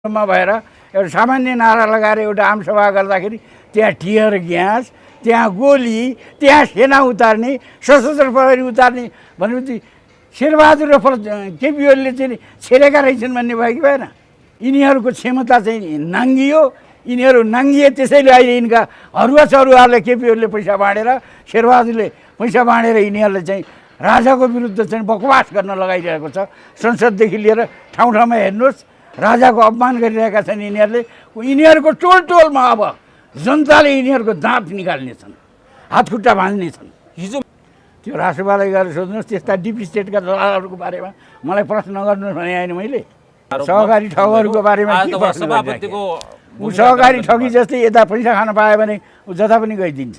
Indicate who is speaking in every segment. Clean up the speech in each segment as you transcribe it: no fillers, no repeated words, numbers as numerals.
Speaker 1: मा भएर एउटा सामान्य नारा लगाएर एउटा आमसभा गर्दाखेरि त्यहाँ टियर ग्यास, त्यहाँ गोली, त्यहाँ सेना उतार्ने, सशस्त्र प्रहरी उतार्ने भनेपछि शेरबहादुर र केपी ओलीले चाहिँ छेडेका रहेछन् भन्ने भयो कि भएन। यिनीहरूको क्षमता चाहिँ नाङ्गियो, यिनीहरू नाङ्गिए। त्यसैले अहिले यिनका हरुवा चरुवाहरूले केपी ओलीले पैसा बाँडेर, शेरबहादुरले पैसा बाँडेर यिनीहरूले चाहिँ राजाको विरुद्ध चाहिँ बकवास गर्न लगाइरहेको छ। संसददेखि लिएर ठाउँ ठाउँमा हेर्नुहोस्, राजाको अपमान गरिरहेका छन् यिनीहरूले। यिनीहरूको टोल टोलमा अब जनताले यिनीहरूको दाँत निकाल्नेछन्, हातखुट्टा भाँच्नेछन्।
Speaker 2: हिजो
Speaker 1: त्यो राष्ट्रपाललाई गएर सोध्नुहोस्, त्यस्ता डिप स्टेटका दलालहरूको बारेमा मलाई प्रश्न गर्नुहोस् भने होइन। मैले सहकारी ठगहरूको बारेमा के प्रश्न गरिरहेको? ऊ सहकारी ठगी जस्तै यता पैसा खान पायो भने ऊ जता पनि गइदिन्छ।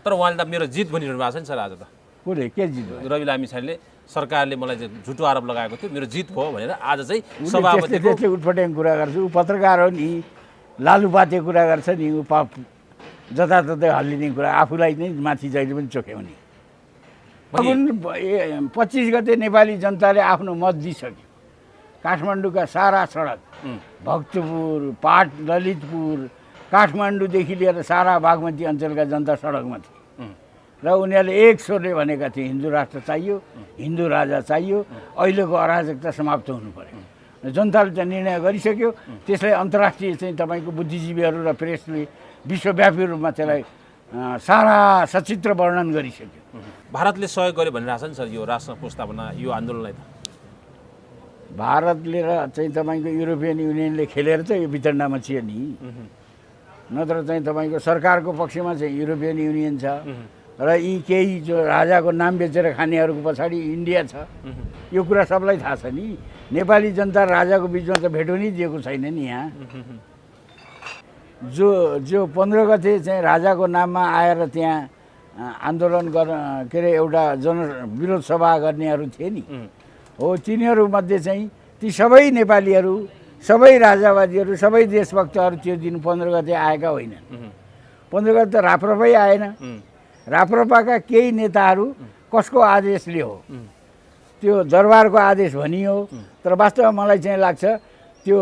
Speaker 2: तर उहाँले त मेरो जित भनिरहनु भएको छ नि सर। आज त
Speaker 1: कसले के जित भयो?
Speaker 2: रवि लामिछानेले सरकारले मलाई चाहिँ झुटो आरोप लगाएको थियो, मेरो जित भयो भनेर आज चाहिँ
Speaker 1: त्यसले
Speaker 2: सभापतिको
Speaker 1: उटपट्याङ कुरा गर्छ। ऊ पत्रकार हो नि, लालुपाते कुरा गर्छ नि। ऊ पाप जताततै हल्लिने कुरा, आफूलाई नै माथि जहिले पनि चोख्याउने। 25 गते नेपाली जनताले आफ्नो मत दिइसक्यो। काठमाडौँका सारा सडक, भक्तपुर, पाट, ललितपुर, काठमाडौँदेखि लिएर सारा बागमती अञ्चलका जनता सडकमा थिए र उनीहरूले एक स्वरले भनेका थिए हिन्दू राष्ट्र चाहियो, हिन्दू राजा चाहियो, अहिलेको अराजकता समाप्त हुनु पर्यो। जनताले चाहिँ निर्णय गरिसक्यो। त्यसलाई अन्तर्राष्ट्रिय चाहिँ तपाईँको बुद्धिजीवीहरू र प्रेसले विश्वव्यापी रूपमा त्यसलाई सारा सचित्र वर्णन गरिसक्यो।
Speaker 2: भारतले सहयोग गर्यो भनिरहेको छ नि सर यो राष्ट्र प्रस्तावना, यो आन्दोलनलाई त
Speaker 1: भारतले र चाहिँ तपाईँको युरोपियन युनियनले खेलेर चाहिँ यो वितण्डामा छियो नि। नत्र चाहिँ तपाईँको सरकारको पक्षमा चाहिँ युरोपियन युनियन छ र यी केही जो राजाको नाम बेचेर खानेहरूको पछाडि इन्डिया छ। यो कुरा सबलाई थाहा छ नि। नेपाली जनता राजाको बिचमा त भेटो नै दिएको छैन नि। यहाँ जो 15 गते चाहिँ राजाको नाममा आएर त्यहाँ आन्दोलन गर्न के अरे एउटा जनविरोध सभा गर्नेहरू थिए नि, हो तिनीहरूमध्ये चाहिँ ती सबै नेपालीहरू, सबै राजावादीहरू, सबै देशभक्तहरू त्यो दिन 15 गते आएका होइनन्। 15 गते त राप्रपै आएन। राप्रपाका केही नेताहरू कसको आदेशले हो, त्यो दरबारको आदेश भनियो। तर वास्तवमा मलाई चाहिँ लाग्छ त्यो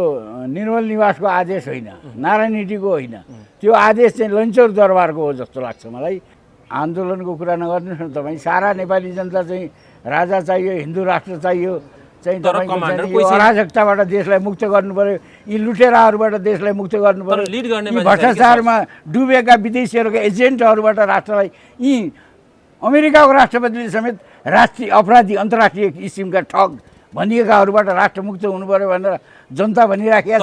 Speaker 1: निर्मल निवासको आदेश होइन, नारायणहिटीको होइन, त्यो आदेश चाहिँ लन्चौर दरबारको हो जस्तो लाग्छ मलाई। आन्दोलनको कुरा नगर्नुहोस् न तपाईँ। सारा नेपाली जनता चाहिँ राजा चाहियो, हिन्दू राष्ट्र चाहियो चाहिँ तपाईँको यो अराजकताबाट देशलाई मुक्त गर्नु पर्यो, यी लुटेराहरूबाट देशलाई मुक्त गर्नु पर्यो, यी भ्रष्टाचारमा डुबेका विदेशीहरूका एजेन्टहरूबाट राष्ट्रलाई, यी अमेरिकाको राष्ट्रपतिले समेत राष्ट्रिय अपराधी, अन्तर्राष्ट्रिय किसिमका ठग भनिएकाहरूबाट राष्ट्र मुक्त हुनु पर्यो भनेर जनता भनिराखेका छ।